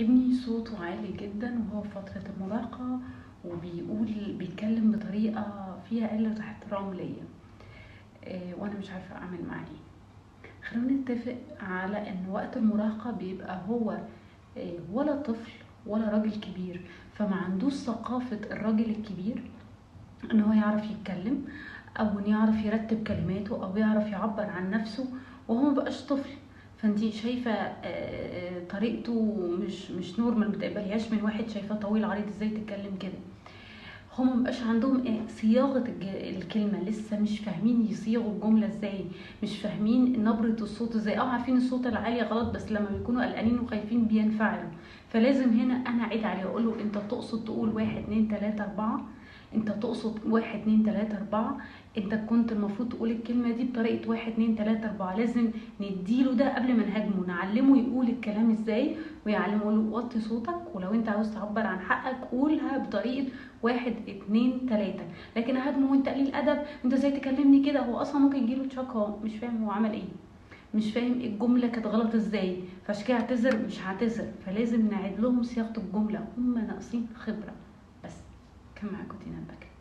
ابني صوته عالي جدا وهو في فترة المراهقة، وبيقول بيتكلم بطريقة فيها قلة احترام ليا، وانا مش عارفة اعمل معاه ايه. خلونا نتفق على ان وقت المراهقة بيبقى هو ولا طفل ولا راجل كبير، فما عندوش ثقافة الراجل الكبير ان هو يعرف يتكلم او ان يعرف يرتب كلماته او يعرف يعبر عن نفسه، وهو ما بقاش طفل. فانتي شايفه طريقته مش normal، ما تقبليهاش من واحد شايفاه طويل عريض ازاي تتكلم كده. هما مبقاش عندهم صياغة الكلمة، لسه مش فاهمين يصيغوا الجملة ازاي، مش فاهمين نبره الصوت ازاي. عارفين الصوت العالي غلط، بس لما بيكونوا قلقانين وخايفين بينفعلوا. فلازم هنا انا اعيد عليه اقول له انت تقصد تقول 1 2 3 4، انت تقصد 1 2 3 4، انت كنت المفروض تقول الكلمة دي بطريقة 1 2 3 4. لازم نديله ده قبل ما نهاجمه، نعلمه يقول الكلام ازاي، ويعلمه له وطي صوتك، ولو انت عاوز تعبر عن حقك قولها بطريقة 1 2 3. لكن اهاجمه وانت قليل ادب، انت ازاي تكلمني كده، هو اصلا ممكن يجيله تشك، هو مش فاهم هو عمل ايه، مش فاهم الجملة كانت غلط ازاي، فعشان كده اعتذر مش هعتذر. فلازم نعيد لهم صياغة الجملة، هم ناقصين خبره بس. كان معاكم دينا البكري.